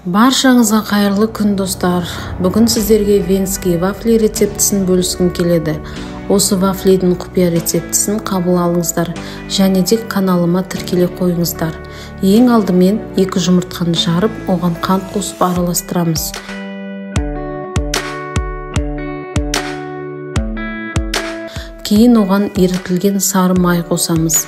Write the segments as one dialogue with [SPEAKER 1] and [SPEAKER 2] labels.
[SPEAKER 1] Баршаңызға қайырлы күн, достар. Бүгін сіздерге венский вафли рецептісін бөліскім келеді. Осы вафлидің құпия рецептісін қабыл алыңыздар және де каналыма тіркеле қойыңыздар. Ең алдымен 2 жұмыртқаны жарып, оған қант қосып араластырамыз. Кейін оған ерітілген сары май қосамыз.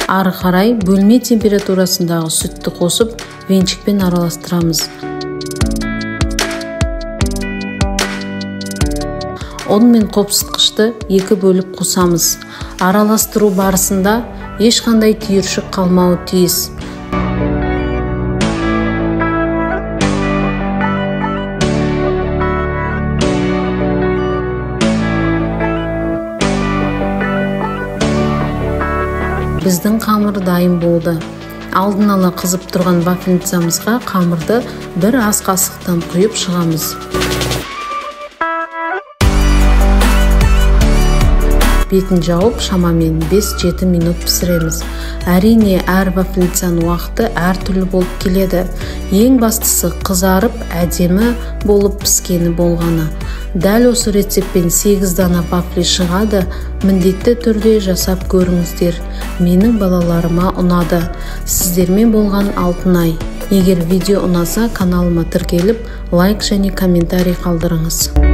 [SPEAKER 1] Ары қарай бөлме температурасындағы сүтті қосып, венчикпен араластырамыз. Ұн мен қопсытқышты 2 бөліп қосамыз. Араластыру барысында ешқандай түйіршік қалмауы тиіс. Біздің қамыр дайын болды. Алдын ала қызып тұрған вафельницамызға қамырды бір ас қасықтан құйып шығамыз. Бетін жауып, шамамен 5-7 минут пісіреміз. Әрине, әр вафельницаның уақыты әртүрлі болып келеді. Ең бастысы қызарып, әдемі болып піскені болғаны. Дәл осы рецептпен 8 дана вафли шығады. Міндетті түрде жасап көріңіздер. Менің балаларыма ұнады. Сіздермен болған Алтынай. Егер видео ұнаса, каналыма тіркеліп, лайк және комментарий қалдырыңыз.